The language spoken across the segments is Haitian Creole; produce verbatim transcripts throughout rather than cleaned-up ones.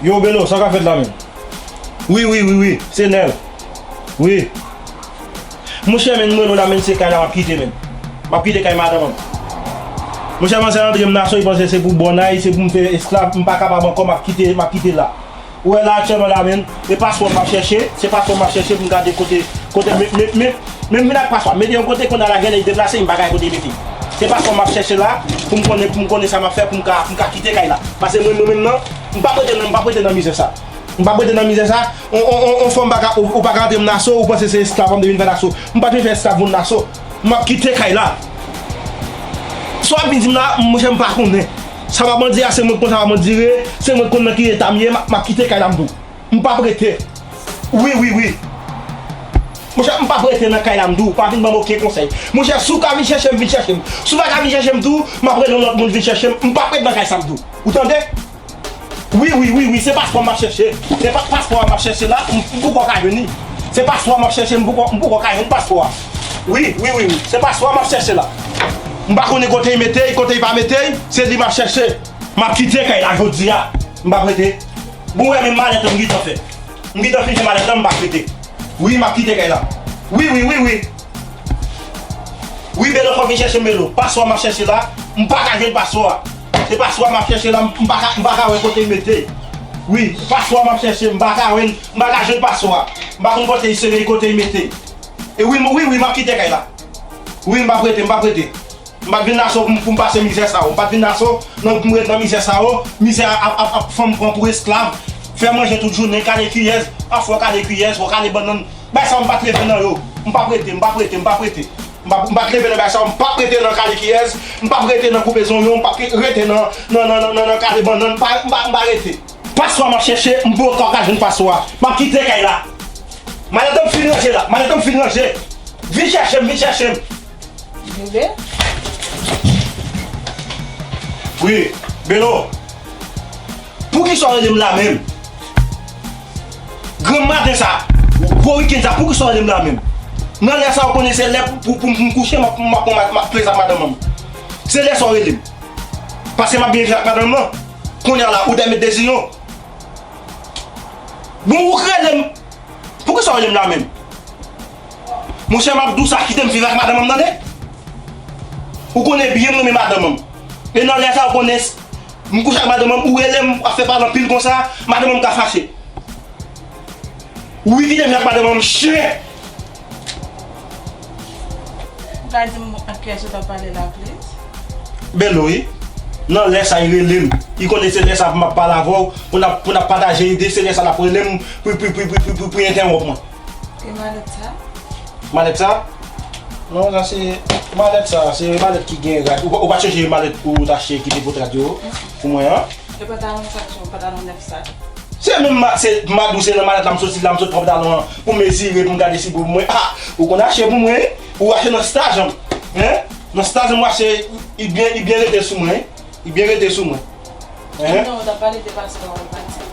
Yo, Belo, sa w ka fèt la menm? Wi, wi, wi, wi, se Nèl. Wi. Monchè, men, m rele w la, men, se kay la m ap kite, men. M ap kite kay madanm an. Monchè, manzè antre m nan so, li panse se pou bònay, se pou m fè esklav, m pa kapab ankò, m ap kite, m ap kite la. Ou wè la aktyèlman la, men, e paspò m ap chèche, se paspò m ap chèche pou m gade kote, kote, men, men, men, men m vin ak paspò, mete yon kote, kounye a la, gen lè li deplase, m pa ka kote mete. Se paspò m ap chèche la, pou m konnen, pou m konnen sa m ap fè, pou m ka, pou m ka kite kay la. Paske mwen, mwen menm nan, m p ap rete nan, m p ap rete nan mizè sa. M p ap rete nan mizè sa. On, on, on, on fanm pa ka, ou, ou pa ka antre m nan so, ou panse se esklav m te vin fè nan so. M pa t vin fè esklav moun nan so. M ap kite kay la. Sa w ap vin di m la, monchè, m pa konnen. Sa w ap mande a, se mwen k konn sa w ap mande, se mwen k konn nan ki eta m ye, m ap, m ap kite kay la m tou. M p ap rete. Wi, wi, wi. Monchè, m p ap rete nan kay la m tou. Pa vin ban m okenn konsèy. Monchè, si w ka vin chèche m, vin chèche m. Si w pa ka vin chèche m tou, m ap rele yon lòt moun vin chèche m. M p ap rete nan kay sa m tou. Ou tande? Wi, wi, wi, wi, se paspò m ap chèche. Se pa, paspò a m ap chèche la, m, m poko ka jwenn li. Se paspò a m ap chèche, m poko, m poko ka jwenn paspò a. Wi, wi, wi, wi, se paspò a m ap chèche la. M pa konnen kote l mete l, kote l pa mete l, se li m ap chèche. M ap kite kay la jodi a. M p ap rete. Bon, wè, men malèt la m gentan fè. M gentan fin fè malèt la, m p ap rete. Wi, m ap kite kay la. Wi, wi, wi, wi. Wi, Belo, fò w vin chèche m, Belo. Paspò a m ap chèche la, m pa ka jwenn paspò a. Se paspò a m ap chèche la, m pa ka, m pa ka wè kote l mete. Wi, paspò a m ap chèche, m pa ka wè, m pa ka jwenn paspò a. M pa konn kote l sere, kote l mete. E wi, m, wi, wi, m ap kite kay la. Wi, m p ap rete, m p ap rete. M pa t vin nan so pou m, pou m pase mizè sa yo. M pa t vin nan so, nan pou m ret nan mizè sa yo. Mizè ap, ap, ap fè m pran pou esklav. Fè manje tout jounen, kale kiyès, pafwa w kale kiyès, w kale bannann. Bagay sa yo m pa t leve nan yo. M p ap rete, m p ap rete, m p ap rete. M p ap, m pa t leve nan bagay sa yo, m p ap rete nan kale kiyès, m p ap rete nan koupe zonyon, m p ap rete nan, nan, nan, nan, nan, nan kale bannann, m pa, m pa, m pa rete. Paspò a m ap chèche, m poko ka jwenn paspò a. M ap kite kay la. Malèt la m fin ranje la, malèt la m fin ranje. Vin chèche m, vin chèche m. Bebe? Wi, Belo. Poukisa w rele m la menm? Granm maten sa, gwo wikenn sa, poukisa w rele m la menm? Nan lè sa, w konnen se lè pou, pou, pou m kouche, m ap, m ap, m ap, m ap plezi ak madanm mwen. Se lè sa w rele m. Paske m ap byen viv ak madanm nan. Kounye a la, ou dwe met deziryon. Bon, ou k rele m. Poukisa w rele m la menm? Monchè, m ap di w sa, kite m viv ak madanm m, tande? Ou konnen byen m renmen madanm m. E nan lè sa, ou konnen s-, m kouche ak madanm m, ou rele m, w ap fè pale anpil konsa, madanm m ka fache. Wi, kite m viv ak madanm m, chen! Ou ka di m ak kiyès ou t ap pale la, please? Belo, wi. Nan lè sa, li rele m. Li konnen se lè sa pou m ap pale avè w, pou n ap, pou n ap pataje ide, se lè sa l ap rele m pou, pou, pou entèwonp mwen. E malèt sa? Malèt sa? Non, sa se, malèt sa, se malèt ki gen rad. Ou, ou pa t sonje malèt ou t achte ki te pot rad yo pou mwen an? E pantalon sa, se yon pantalon nèf sa. Se menm ma-, se, m a di w se nan malèt la m soti la, m sot pran pantalon an pou mezire, pou m gade si bon pou mwen. Ah, ou konn achte pou mwen, wi. Ou achte nan Star Jean, hein? Nan Star Jean m achte, li byen, li byen rete sou mwen, wi. Li byen rete sou mwen. Hein? Non, w t ap pale de paspò a, w pati.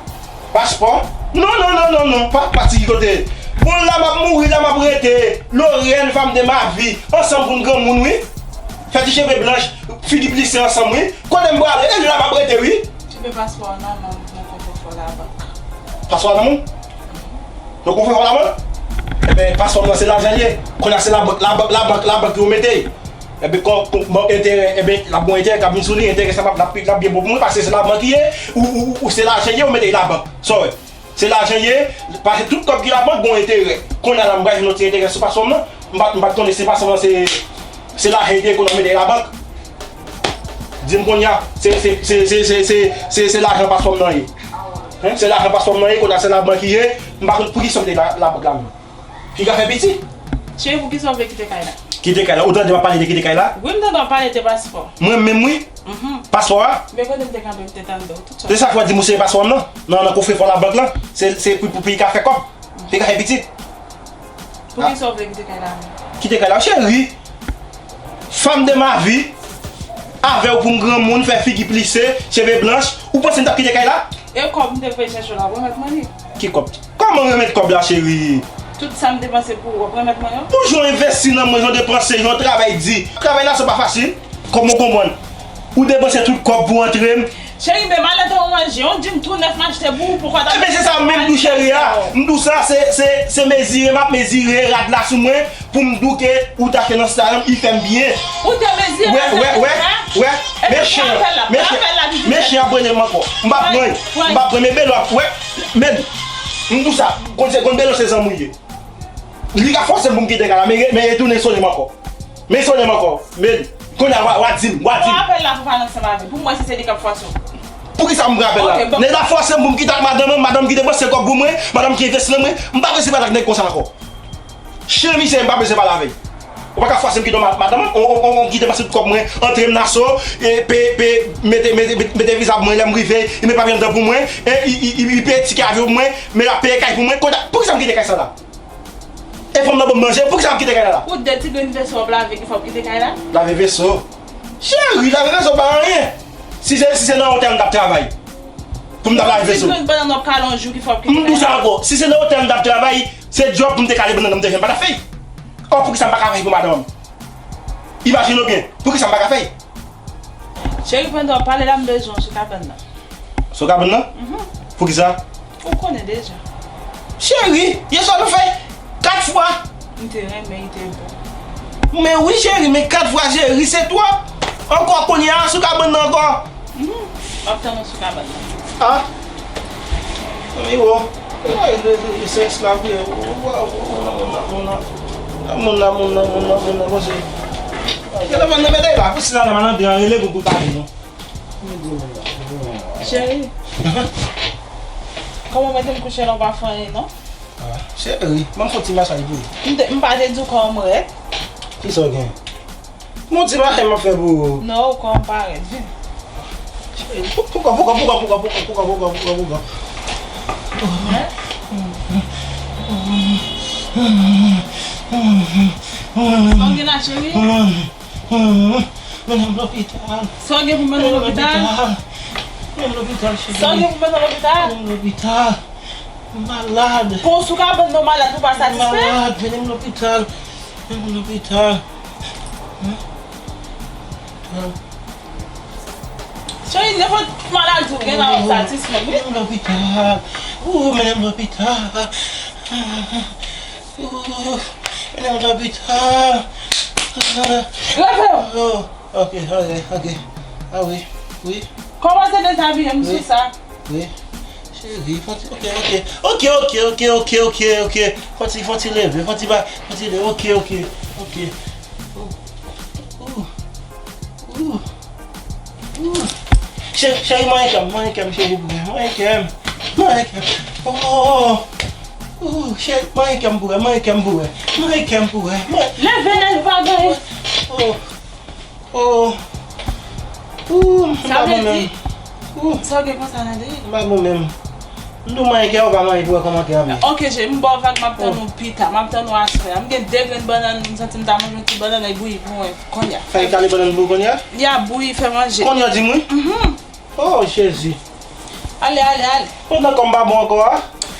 Paspò? Non, non, non, non, non, pa pati ki kote. Bon, la m ap mouri, la m ap rete. Lorraine, femme de ma vie. Ansanm pou n granmoun, wi. Fè ti cheve blanch, figi plise ansanm, wi. Kote m prale? E la m ap rete, wi. Cheve paspò a nan men w, nan kofèfò labank. Paspò a nan men w? Nan kofèfò labank? Enben, paspò m nan se lajan l ye. Kounye a se labank, labank, labank, labank yo mete. Enben, kò, kò, bon, enterè, enben, l ap gen yon enterè k ap vin sou li, enterè sa l ap, l ap, l ap byen bon pou mwen, paske se labank li ye, ou, ou, ou, se lajan l ye, ou mete l labank. Sa w wè? Se lajan l ye, paske tout kòb ki labank gen yon enterè. Kounye a la, m pral jwenn yon ti enterè sou paspò m nan. M pa, m pa t konnen se paspò m nan, se, se lajan l te ye, kounye a m mete l labank. Di m kounye a, se, se lajan paspò m nan ye. Hein? Se lajan paspò m nan ye, kounye a se labank li ye. M pa konn poukisa m te la, labank la menm. Fi ka fè piti. Cheri, poukisa w vle kite kay la? Kite kay la? Ou tande m ap pale de kite kay la? Wi, m tande w ap pale de paspò. Mwen menm, wi. Mhm. Paspò a? Men kote m te kanpe, m te tande w, tout sa. Se sa k fè w di m ou se paspò m nan? Nan, nan kofèfò labank lan. Se, se pou, pou, pou li ka fè kòb. Li ka fè pitit. Poukisa w vle kite kay la menm? Kite kay la, cheri. Femme de ma vie. Avè w pou m granmoun, fè figi plise, cheve blanch. Ou panse m t ap kite kay la? E kòb m te voye chèche w la, w remèt mwen li? Ki kòb? Kòman remèt kòb la, cheri? Tout sa m depanse pou ou, w ap remèt mwen yo? Bon, jan w envesti nan mwen, jan w depanse, jan w travay di. Travay la, se pa fasil. Kòman w konprann? Ou depanse tout kòb pou antre m, Cheri, men malèt ou manje, yon djin tou nèf m achte pou ou, poukwa ta... Ebyen, se sa menm tou, cheri a. M di w sa, se, se, se mezire, m ap mezire rad la sou mwen, pou m di w ke ou t achte nan Salon, li fè m byen. Ou te mezire nan Salon, wè, wè, wè. Men chen an, men chen an ap rele m ankò. M p ap pran, m p ap pran, men Belo ap, wè, men, m di w sa, konn se, konn Belo se zanmi w ye. Li ka fòse m pou m kite kay la, men, men retounen sone m ankò. Men sone m ankò, men kounye a w a, w a di m, w a di m. Pran apèl la pou pale ansanm avè l, pou m wè si se li k ap fòse w. Poukisa m pran apèl la? Nèg la fòse m pou m kite ak madanm mwen, madanm ki depanse kòb pou mwen, madanm ki envesti nan mwen, m pa bezwen pale ak nèg konsa ankò. Chen misye, m pa bezwen pale avè l. Ou pa ka fòse m kite ma-, madanm mwen, on, on, on, on ki depanse tout kòb mwen, antre m nan so, e, pe, pe, mete, mete, mete, mete viza pou mwen, lè m rive, li met papye anndan pou mwen, e, li, li, li, li peye tikè avyon pou mwen, men l ap peye kay pou mwen, kounye a, poukisa m kite kay sa la? E fanm nan ban m manje, poukisa m kite kay la la? Pou de ti grenn veso w ap lave ki fè w kite kay la? Lave veso? Cheri, lave veso pa anyen. Si se, si se nan otèl m t ap travay, pou m t ap lave veso. Ti grenn bannann w ap kale yon jou ki fè w kite kay la? M di w sa ankò, si se nan otèl m t ap travay, se djòb pou m te kale bannann nan m te fè, m pa t ap fè l. Ò, poukisa m pa ka fè l pou madanm? Imajine w byen, poukisa m pa ka fè l? Cheri, pandan w ap pale la, m bezwen w sou kabann nan. Sou kabann nan? Mhm. Poukisa? Ou konnen deja. Cheri, yè swa nou fè kat fwa. M te renmen, li te bon. Men wi, cheri, men kat fwa, cheri, se twòp. Ankò kounye a, sou kabann nan ankò. Mhm. M ap tann ou sou kabann nan. Ah. Anmwey, wo. Anmwey, le, le, le sèks la, wi. Moun nan, moun nan, moun nan, moun nan, moun nan, konsa. Telefòn nan mete la, pou si la, nan antre, rele pou, pou pale, non. Cheri, kòman mete m kouche la, ou pa fè anyen, non? Ah, cheri, ban m fè yon ti masaj pou ou. M te, m pa te di w kòman m rèd? Kisa w gen? Mon ti bagay m ap fè pou ou. Non, ou kò m parèt, vin. Cheri, pou-, poukò, poukò, poukò? Sa w gen la, cheri? Mennen m lopital. Sa w gen pou mennen w lopital? Mennen m lopital, cheri. Sa w gen pou mennen w lopital? Mennen m lopital. M malad. Kon w sou kabann nan w malad, ou pa satisfè? M malad, mennen m lopital. Mennen m lopital. Cheri, nenpòt maladi w gen la, w ap satisfè, wi. Mennen m lopital. Ou, mennen m lopital. Ou, mennen m lopital. Leve w! Oh, ok, ok, ok. Ah wi, wi. Kòmanse dezabiye m sou sa. Wi. Cheri, fò ti, ok, ok. Ok, ok, ok, ok, ok, ok. Fò ti, fò ti leve, fò ti ba, fò ti leve. Ok, ok, ok. Ou, ou, ou, ou. Che-, cheri, manyen kè m, manyen kè m, cheri, pou mwen. Manyen kè m, manyen kè m. Oh, oh, oh. Ou, cheri, manyen kè m pou wè, manyen kè m pou wè. Manyen kè m pou wè. Leve, leve, pa ganyen. Oh. Oh. Ou, m pa bon menm. Ou. Sa w gen konsa nan li? M pa bon menm. M di w manyen kè w, pa manyen pou wè kòmantè a vle. Ok, cheri, m ba w vag, m ap tann ou pita, m ap tann ou aswè a. M gen de grenn bannann, m santi m ta manje yon ti bannann, li bouyi pou mwen kounye a. Fè kale bannann pou ou kounye a? Li ap bouyi, fè manje. Kounye a, di m wi. Mhm. Oh, Jezi. Ale, ale, ale. Pandan kò m pa bon ankò a.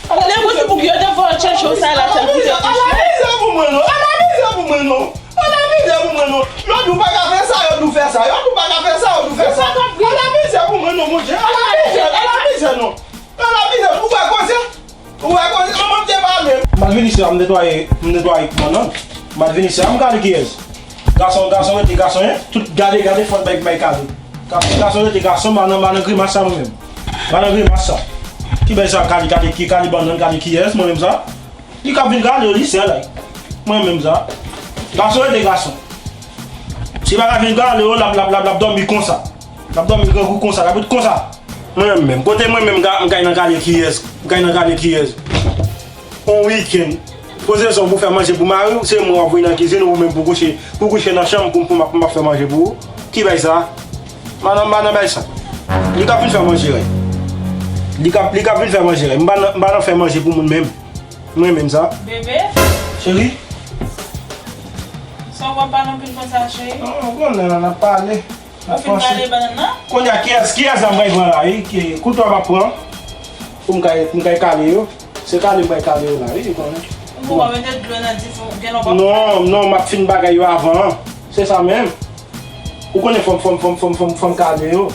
Lè mwen di pou yo te voye chèche w sa la, chèche w te kouche. Ala mizè pou mwen non, ala mizè pou mwen non. Ala mizè pou mwen non. Yo di w pa ka fè sa, yo di w fè sa. Yo di w pa ka fè sa, yo di w fè sa. Ala mizè pou mwen non, Bondye. Ala mizè, ala mizè non. Ala mizè, ou pa koze. Ou wè koze, manman m te pale. M pa t vin isit la, m netwaye, m netwaye bannann. M pa t vin isit la, m gade kiyès. Gason, gason rete gason, en. Tout gade, gade fòt bay, bay kale. Gason, gason rete gason, m pa nan, m pa nan grimas sa mwen menm. M pa nan grimas sa. Ki bay sa, gade, gade, ki, gade bannann, gade kiyès, mwen menm sa. Li ka vin gade, li sèl, ay. Mwen menm sa. Gason rete gason. Si pa ka vin gade, l ap, l ap, l ap, l ap dòmi konsa. L ap dòmi grangou konsa, l ap ret konsa. Mwen menm, kote mwen menm, m ka, m kay nan gade kiyès, m kay nan gade kiyès. On wikenn, poze zon pou fè manje pou mari w, se mwen w ap voye nan kizin, ou menm pou kouche, pou kouche nan chanm pou, pou m ap, m ap fè manje pou ou. Ki bay sa? Madanm, madanm bay sa. Li k ap vin fè manje, wi. Li k ap, li k ap vin fè manje, wi. M pa nan, m pa nan fè manje pou moun menm. Mwen menm sa. Bebe? Cheri? Sa w ap pale anpil konsa, cheri? Non, ou konnen, n ap pale. Ou fin kale bannann nan? Kounye a, kiyès, kiyès la m pral pran la, wi? Ki, kouto a m ap pran. Pou m kay, m kay kale yo. Se kale m pral kale yo la, wi, ou konnen. Ou poko mete dlo nan dife, ou gen lè w pa... Non, non, m ap fin bagay yo avan. Se sa menm. Ou konnen fò m, fò m, fò m, fò m, fò m, fò m kale yo.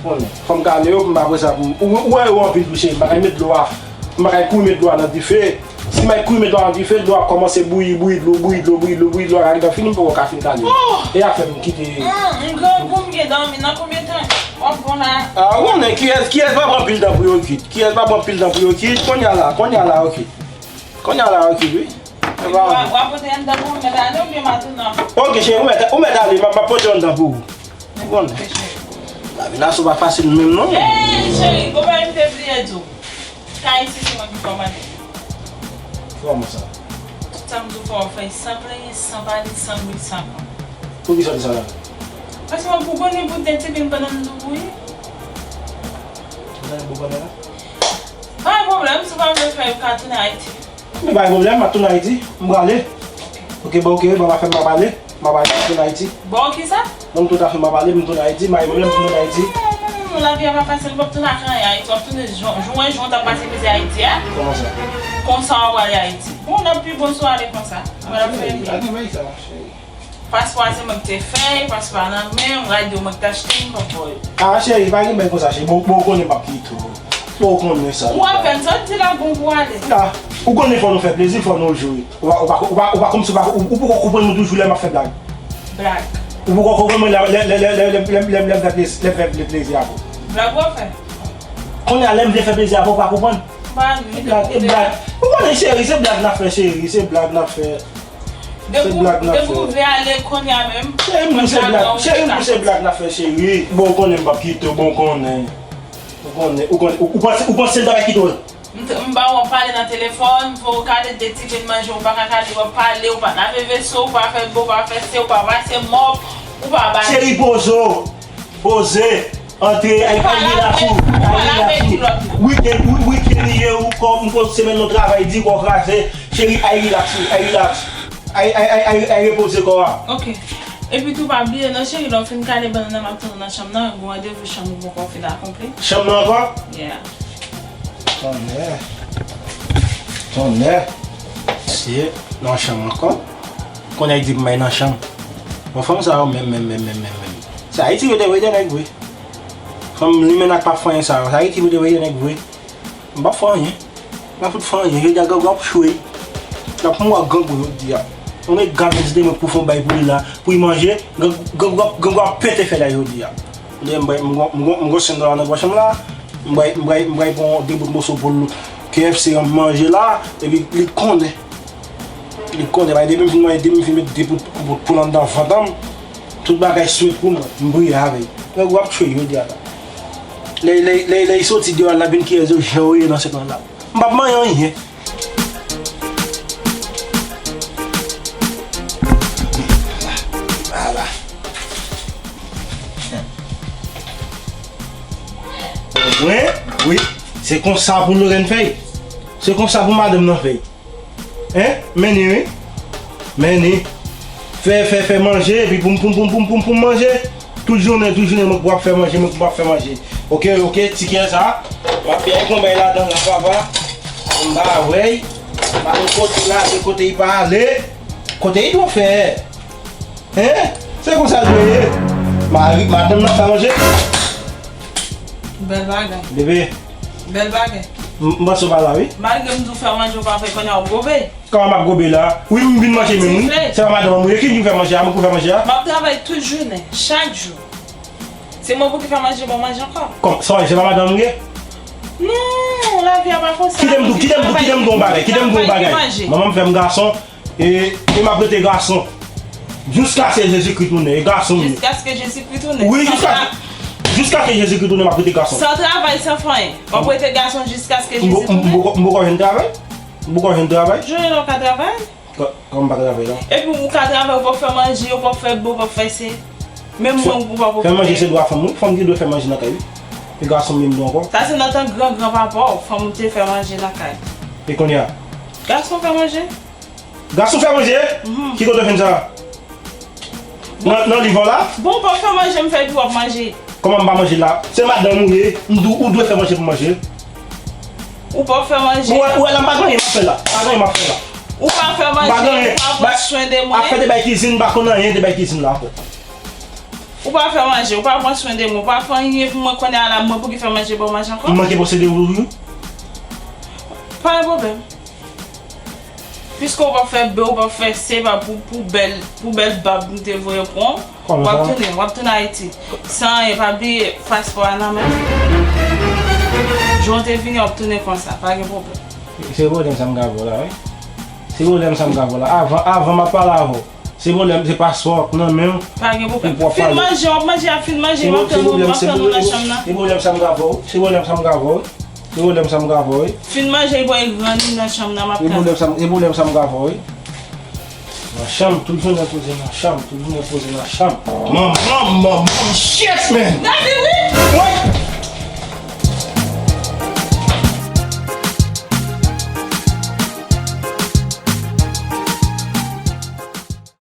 Konnen. Fò m kale yo pou m pa pran sa pou m. Ou, ou wè yo anpil tou, cheri. M pa ka met dlo a. M pa ka kouri met dlo a nan dife. Si m al kouri met dlo a nan dife, dlo a ap kòmanse bouyi, bouyi dlo, bouyi dlo, bouyi dlo, bouyi dlo, a rive fini, m poko ka fin kale yo. Oh! E afè m kite. Hum, m grangou, m gen dòmi nan konbyen tan? W ap bon la. Ah, ou konnen kiyès, kiyès pa pran pil tan pou yo kwit? Kiyès pa pran pil tan pou yo kwit? Kounye a la, kounye a la, ok. Kounye a la, ok, wi. Epi w ap, w ap pote anndan pou mwen, mèt ale oubyen m a tounen? Ok, cheri, ou mèt, ou mèt ale, m ap, m ap pote anndan pou ou. Ou konnen. Lavi la sou pa fasil menm, non. Ey, cheri, gon bagay m te bliye di w. Kay isi se mwen ki kòmande. Kòman sa? Tout sa m di w fò w fè, san plenyen, san pale, san bri, san vwa. Poukisa w di sa la? Paske mwen pou konnen pou tèt epi m pandan m di w wi. Ou konnen pou konnen la? Pa gen pwoblèm, si w pa vle fè, w ka tounen Ayiti. Men pa gen pwoblèm, m ap tounen Ayiti. M prale. Ok, bon, ok, bon, m ap fè, m ap ale. M ap ale, m ap tounen Ayiti. Bon, kisa? Bon, m tout afè, m ap ale, m tounen Ayiti, m pa gen pwoblèm pou m tounen Ayiti. Non, non, non, non, lavi a pa fasil, w p ap tounen ak anyen Ayiti, w ap tounen jan, jan w wè jan w t ap pase mizè Ayiti a. Kòman sa? Konsa w ap prale Ayiti. Bon, l ap pi bon si w ale konsa. Mwen ap fè byen. Pa gen bagay sa, cheri. Paspò a se mwen ki te fè, paspò a nan men m, radyo mwen ki t achte, m p ap ba w yo. Ah, cheri, pa gen bagay konsa, cheri. Bon, bon, ou konnen m ap kite w. Bon, ou konnen sa. Ou apèn sòti la, bon pou ale. Ah, ou konnen fò nou fè plezi, fò nou jwe. Ou pa, ou pa, ou pa, ou pa kòmsi ou pa, ou, ou poko konprann mwen toujou lè m ap fè blag. Blag. Ou poko konprann mwen lè, lè, lè m fè plezi, lè m fè plezi avè w. Blag w ap fè? Kounye a lè m vle fè plezi avè w, ou pa konprann. Ba nou. E blag, e blag. Ou konnen cheri, se blag n ap fè, cheri, se blag n ap fè. Se blag n ap fè. Depi w vle ale kounye a menm. Cheri, m di w se blag, cheri, m di w se blag n ap fè, cheri. Bon, ou konnen m p ap kite w, bon, ou konnen. Ou konnen, ou konnen, ou, ou panse, ou panse m ta pral kite w? M t-, m ba w ap pale nan telefòn, fò w kale de ti grenn manje, w pa ka kale, w ap pale, w pa lave veso, w pa fè bo, w pa fè se, w pa pase mòp, w pa bay. Cheri, poze w. Poze. Antre, ay, ay, relax ou, ay, relax ou. Weekend, wi-, weekend li ye, ou kò, m konn semèn nou travay di, kò kraze. Cheri, ay, relax ou, ay, relax. Ay, ay, ay, ay, ay, repoze kò a. Ok. Epi tou, pa bliye non, cheri, lè w fin kale bannann nan, m ap tann ou nan chanm nan, gon randevou chanm ou poko fin akonpli. Chanm nan ankò? Yeah. Tonnè. Tonnè. Mesye, nan chanm ankò. Kounye a, li di pou m al nan chanm. Bon, fanm sa yo menm, menm, menm, menm, menm, menm. Se Ayiti yo te voye de nèg vre. Fanm limenna k p ap fè anyen sa yo. Se Ayiti yo te voye de nèg vre. M p ap fè anyen. M pa fout fè anyen. Jodi a, grangou ap chwe. L ap mouri ak grangou jodi a. Mwen gade vizite mwen pou fè yon bay pou li la. Pou li manje. Grangou, grangou ap, grangou ap pete fè la jodi a. Kounye a, m bay, m gon, m gon, m gon senk dola nan pòch mwen la. M bay, m bay, m bay pran de bout moso poul K F C an manje la. Epi li konnen. Li konnen, bay, depi m fin manje, depi m fin met de bout, bout poul anndan vant an m, tout bagay swit pou mwen. M priye avè l. Grangou ap tchwe jodi a la. Lè, lè, lè, lè li soti deyò a, l ap vin kiyès yo jan yo ye nan sèt lan la. M p ap manyen anyen. Ala. Mwen, wi, se konsa pou Lorraine fè. Se konsa pou madanm nan fè. Hein? Men ni, wi. Men ni. Fè, fè, fè manje, epi poum, poum, poum, poum, poum, poum manje. Tout jounen, tout jounen, mwen k ap fè manje, mwen k ap fè manje. Ok, ok, ti kè sa. M ap fè yon konbay ladan la, papa. M pa wè. Pa gen kote l ale, kote li pa ale. Kote li dwe fè. Hein? Se konsa l dwe ye. Mari, madanm nan fè manje. Bèl bagay. Bebe. Bèl bagay. M, m panse w pa la, wi. Malgre m di w fè manje, w pa fè, kounye a w ap gobe. Kòman m ap gobe la? Wi, m vin manje menm, wi. Se pa madanm mwen, wi. Ki vin fè manje a? Mwen pou fè manje a? M ap travay tout jounen, chak jou. Se mwen pou ki fè manje, bon manje ankò. Kòm, sa, se pa madanm mwen ye? Non, lavi a pa konsa. Kite m di w, kite m di w, kite m di w yon bagay, kite m di w yon bagay. Manman m fè m gason, e, e m ap rete gason. Jiskaske Jezikri tounen, e gason m ye. Jiskaske Jezikri tounen. Wi, jiska, jiskaske Jezikri tounen, m ap rete gason. San travay, san fè anyen. W ap rete gason jiskaske Jezi tounen? M poko, m poko jwenn travay. M poko jwenn travay. Jounen lè w ka travay? Kò-, kòman m pa travay la? Epi ou ka travay, ou p ap fè manje, ou p ap fè bo, ou p ap fè se. Menm mwen, ou p ap fè manje, se dwa fanm, wi. Fanm ki dwe fè manje nan kay, wi. E gason m ye m tou ankò. Sa se nan tan gran gran papa w, fanm te fè manje lakay. E kounye a? Gason fè manje. Gason fè manje? Mhm. Ki kote w jwenn sa? Nan, nan liv la? Bon, ou p ap fè manje, m fè epi w ap manje. Kòman m pa manje la? Se madanm ou ye, m di w, ou dwe fè manje pou manje. Ou p ap fè manje. Ou wè, ou wè la, m pa gen anyen m ap fè la. Pa gen anyen m ap fè la. Ou pa fè manje, ou pa pran swen de mwen. Afè de bay kizin, m pa konn anyen de bay kizin la ankò. Ou pa fè manje, ou pa pran swen de mwen, ou pa fè anyen pou mwen kounye a la, mwen pou ki fè manje ba w manje ankò? M manke posede ou wi. Pa gen pwoblèm. Piske ou p ap fè be, ou p ap fè se, pa pou, pou bèl, pou bèl bab m te voye pran w. Kòman w ap sa? Tounen, w ap tounen Ayiti. San anyen, pa bliye paspò a nan men. Jan w te vini, w ap tounen konsa, pa gen pwoblèm. Se pwoblèm sa m ka voye la, wi. Se pwoblèm sa m ka voye la. Avan, avan m ap pale avè w. Se pwoblèm, se paspò w nan men w. Pa gen pwoblèm. Ou p ap pale. Fin manje, w ap manje, ap fin manje, m ap tann ou, m ap tann ou nan chanm nan. Se pwoblèm sa m ka voye w. Se pwoblèm sa m ka voye w. Se pwoblèm sa m ka voye w. Fin manje, epi w al rann nan chanm nan, m ap tann. Se pwoblèm sa m, se pwoblèm sa m ka voye w. Nan chanm, tout jounen poze nan chanm, tout jounen poze nan chanm. Manman, manman, shit, man! David, wi! Wi!